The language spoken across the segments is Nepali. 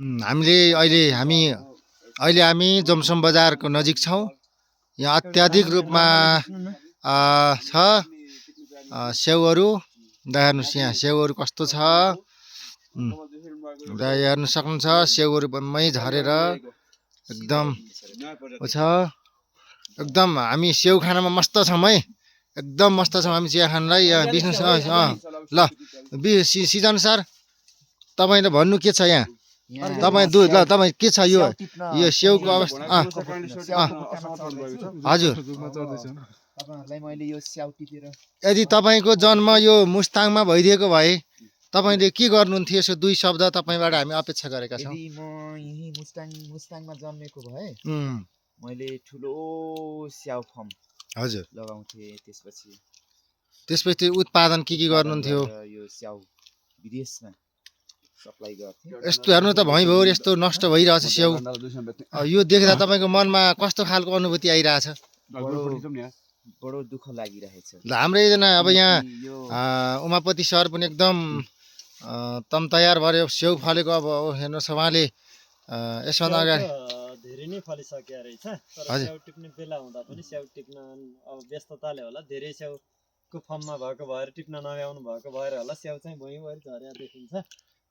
हामीले अहिले हामी जमसम बजारको नजिक छौँ। यहाँ अत्याधिक रूपमा छ स्याउहरू। हेर्नुहोस् यहाँ स्याउहरू कस्तो छ हेर्नु सक्नुहुन्छ। स्याउहरू बम्मै झरेर एकदम छ। एकदम हामी स्याउ खानामा मस्त छौँ है, एकदम मस्त छौँ हामी चिया खानलाई। विष्णु ल सिजन सर तपाईँले भन्नु के छ यहाँ? तपाईँ ल तपाईँ के छ यो स्याउको अवस्था? हजुर, यदि तपाईँको जन्म यो मुस्ताङमा भइदिएको भए तपाईँले के गर्नुहुन्थ्यो? यसो दुई शब्द तपाईँबाट हामी अपेक्षा गरेका छौँ। म यही मुस्ताङमा जन्मेको भए मैले ठुलो स्याउ फर्म हजुर लगाउँथे। त्यसपछि उत्पादन के गर्नुहुन्थ्यो? यो स्याउ विदेशमा सप्लाई गर्थे। यस्तो हेर्नु त भैँभौर यस्तो नष्ट भइरहेछ स्याउ। यो देख्दा तपाईँको मनमा कस्तो खालको अनुभूति आइरहेछ? बडो दुःख लागिरहेछ। ल हाम्रो एकजना अब यहाँ उमापति सर पनि एकदम तम तयार भएर स्याउ फलेको अब हेर्नुहोस् उहाँले यसभन्दा अगाडि धेरै नै फलिसक्यो रहेछ। तर स्याउ टिप्ने बेला हुँदा पनि स्याउ टिप्न अब व्यस्तताले होला, धेरै स्याउको फर्ममा भएको भएर टिप्न नभ्याउनु भएको भएर होला स्याउ चाहिँ भुइँभरि झरेर देखिन्छ।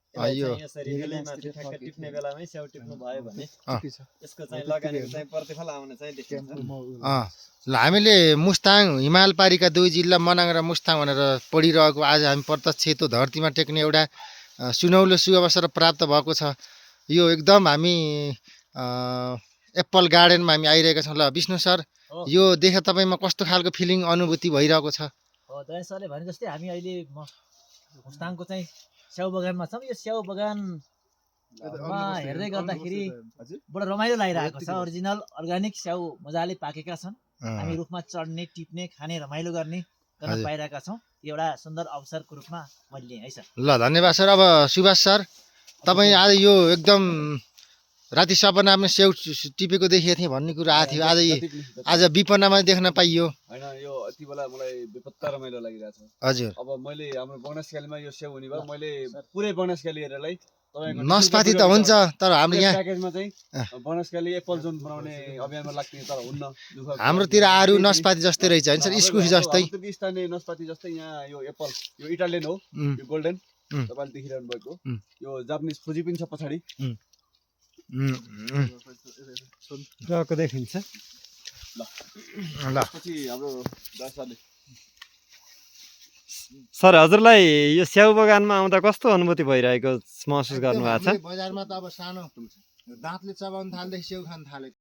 यसरी बेलैमाथि ठ्याक्क टिप्ने बेलामै स्याउ टिप्नु भयो भने यसको चाहिँ लगानीको चाहिँ प्रतिफल आउने चाहिँ देखिन्छ। ल हामीले मुस्ताङ हिमालपारिका 2 जिल्ला मनाङ र मुस्ताङ भनेर पढिरहेको आज हामी प्रत्यक्ष त्यो धरतीमा टेक्ने एउटा सुनौलो सुअवसर प्राप्त भएको छ। यो एकदम हामी एप्पल गार्डनमा हामी आइरहेका छौँ। ल विष्णु सर यो देखेर तपाईँमा कस्तो खालको फिलिङ अनुभूति भइरहेको छ? दया सरले भने जस्तै हामी अहिले मुस्ताङको चाहिँ स्याउ बगानमा छौँ। यो स्याउ बगानमा हेर्दै गर्दाखेरि बडो रमाइलो लागिरहेको छ। ओरिजिनल अर्ग्यानिक स्याउ मजाले पाकेका छन्। हामी रुखमा चढ्ने, टिप्ने, खाने, रमाइलो गर्न पाइरहेका छौँ। एउटा सुन्दर अवसरको रूपमा मैले लिएँ है सर। ल धन्यवाद सर। अब सुभाष सर तपाईँ आज यो एकदम राति सपनामा स्याउ टिपेको देखेको थिएँ भन्ने कुरा आएको थियो, आज विपन्नमा देख्न पाइयो। होइन यो यति बेला मलाई बेपत्ता रमाइलो लागिरहेछ। हजुर, अब मैले हाम्रो बनस्खालीमा यो स्याउ हुने भयो, मैले पुरै बनस्खाली हेरेरलाई नस्पाती त हुन्छ तर हाम्रो यहाँ प्याकेजमा चाहिँ बनस्खाली एप्पल जोन बनाउने अभियानमा लाग्ने तर हुन्न। हाम्रोतिर आरु नस्पाती जस्तै रहेछ होइन सर, इस्कुस जस्तै स्थानीय नस्पाती जस्तै यहाँ यो एप्पल यो इटालियन हो, यो गोल्डन तपाईँले देखिरहनु भएको। यो जापानिज फुजी पनि छ पछाडि देखिन्छ। ल पछि हाम्रो दासाले सर हजुरलाई यो स्याउ बगानमा आउँदा कस्तो अनुभूति भइरहेको महसुस गर्नुभएको छ? बजारमा त अब सानो दाँतले चबाउन थाल्दै स्याउ खान थालेको